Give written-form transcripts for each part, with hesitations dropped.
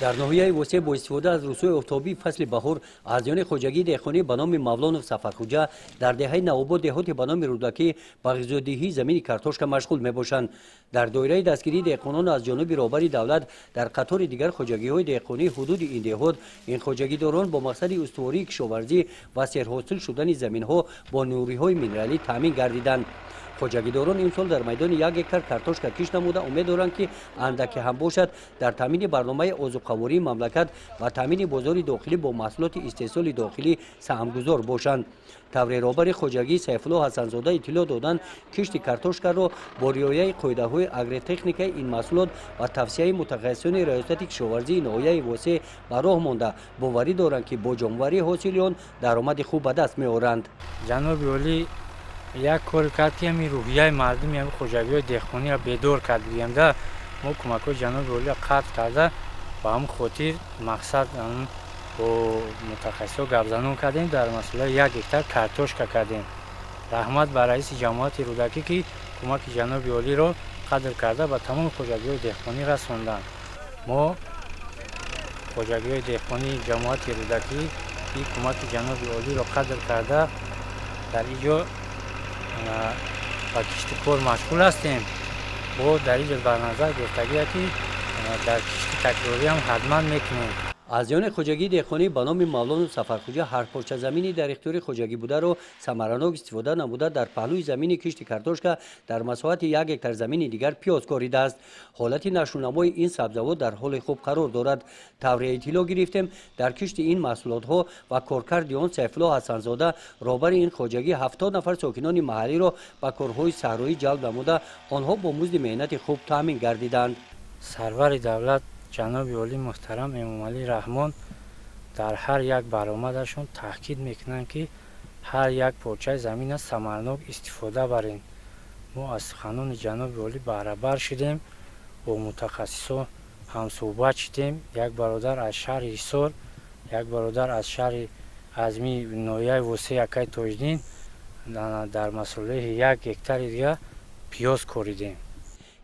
Дар ноҳияи Восеъ бо истифода аз рӯзҳои офтобии фасли баҳор аъзоёни хоҷагии деҳқонӣ ба номи Мавлонов Сафархуҷа дар деҳаи Навобод, деҳоти ба номи Рӯдакӣ, ба ғизодиҳии замини картошка машғул мебошанд. Дар доираи дастгирии деҳқонон аз ҷониби роҳбари давлат дар қатори дигар хоҷагиҳои деҳқонии ҳудуди ин деҳот, ин хоҷагидорон бо мақсади устувории кишоварзӣ ва серҳосил шудани заминҳо бо нуриҳои минералӣ таъмин гардиданд. Хоҷагидорон имсол дар майдони 1 гектар картошка кишт намуда, умед доранд, ки андаке ҳам бошад, дар таъмини барномаи озуқавории мамлакат ва таъмини бозори дохилӣ бо маҳсулоти истеҳсоли дохилӣ саҳмгузор бошанд. Тавре роҳбари хоҷагӣ Сайфулло Ҳасанзода иттилоъ доданд, кишти картошкаро бо риояи қоидаҳои агротехникаи ин маҳсулот ва тавсияи мутахассисони Раёсати кишоварзии ноҳияи Восеъ ба роҳ монда, боварӣ доранд, ки бо ҷомварии ҳосили он даромади хуб ба даст меоранд. Ҷаноби олӣ як кор кард, ки ҳамин рӯҳияи мардуми ҳамин хоҷагиҳои деҳқониро бедор кард, бигем да. Мо кӯмакҳои ҷаноби олиро қадр карда, ба ҳамин хотир мақсад бо мутахассисҳо гапзанон кардем, дар масъалаи 1 гектар картошка кардем. Раҳмат ба раиси ҷамоати Рӯдакӣ, ки кӯмаки ҷаноби олиро қадр карда, ба тамоми хоҷагиҳои деҳқонӣ расонданд. Мо, хоҷагиҳои деҳқонии ҷамоати Рӯдакӣ, кӯмаки ҷаноби олиро қадр карда, дар ин ҷо ба кишти кор машғул ҳастем. Бо дар ин ҷо бар назар гирифтагие, ки дар кишти такрориам ҳатман мекунем. Аъзоёни хоҷагии деҳқонӣ ба номи Мавлону Сафархуҷа ҳар порча замини дар ихтиёри хоҷагӣ бударо самаранок истифода намуда, дар паҳлӯи замини кишти картошка дар масоҳати 1 гектар замини дигар пиёз коридааст. Ҳолати нашъунамои ин сабзавот дар ҳоли хуб қарор дорад. Тавре иттилоъ гирифтем, дар кишти ин маҳсулотҳо ва коркарди он Сайфулло Ҳасанзода, роҳбари ин хоҷагӣ, 70 нафар сокинони маҳаллиро ба корҳои саҳроӣ ҷалб намуда, онҳо бо музди меҳнати хуб таъмин гардиданд. Сарвари давлат, ҷаноби олӣ муҳтарам Эмомалӣ Раҳмон, дар ҳар як баромадашон таъкид мекунанд, ки ҳар як порчаи замина самарнок истифода барем. Мо аз суханони ҷаноби олӣ баҳрабар шудем, бо мутахассисҳо ҳамсӯҳбат шудем. Як бародар аз шаҳри Ҳисор, як бародар аз шаҳри Азми ноҳияи Восеъ, акай Тоҷиддин, дар масолеҳи 1 гектари дига пиёз коридем.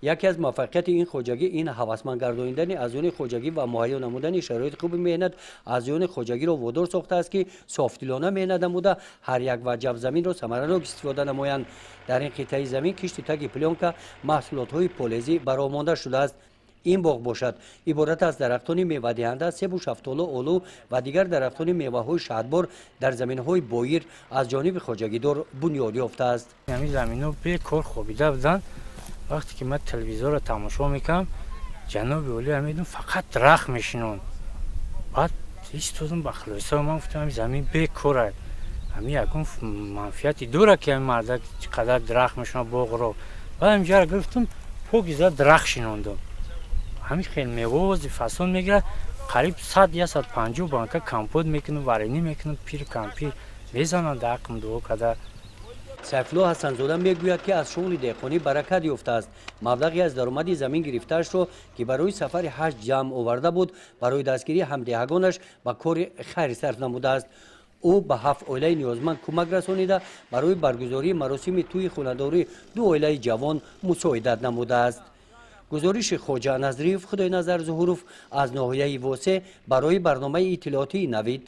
Яке аз муваффақияти ин хоҷагӣ ин ҳавасманд гардонидани аъзоёни хоҷагӣ ва муҳайё намудани шароити хуби меҳнат аъзоёни хоҷагиро водор сохтааст, ки софдилона меҳнат намуда, ҳар як ваҷаб заминро самаранок истифода намоянд. Дар ин қитъаи замин кишти таги плёнка маҳсулотҳои полезӣ ба роҳ монда шудааст. Ин боғ бошад, иборат аз дарахтони мевадиҳанда, себу шафтолу, олу ва дигар дарахтони меваҳои шаҳдбор дар заминҳои боир аз ҷониби хоҷагидор бунёд ёфтааст. Ҳамин заминҳо бекор хобида буданд. Вақте ки ман телевизорро тамошо мекардам, ҷаноби олиро медидам, фақат дарахт мешинонд. Баъд истодам, ба хулоса ман гуфтам: ҳамин замин бекорад, ҳамин ягон манфиати дорад, ки ҳамин мардак чӣ қадар дарахт мешинад боғро. Баъд ҳаминҷаро гирифтам, покиза дарахт шинондам. Ҳамин хел мевози фасон мегирад, қариб 100, 150 банка компот мекунам, варенье мекунам, пир кампир мезананд, дар ҳаққам дуо карда. Сайфулло Ҳасанзода мегӯяд, ки аз шуғли деҳқонӣ баракат ёфтааст. Маблағе аз даромади замин гирифтаашро, ки барои сафари ҳаҷ ҷамъ оварда буд, барои дастгирии ҳамдеҳагонаш ба кори хайр сарф намудааст. Ӯ ба ҳафт оилаи ниёзманд кӯмак расонида, барои баргузории маросими тӯи хонадорӣ ду оилаи ҷавон мусоидат намудааст. Гузориши Хоҷа Назриев, Худойназар Зуҳуров аз ноҳияи Восеъ барои барномаи иттилоотии Навид.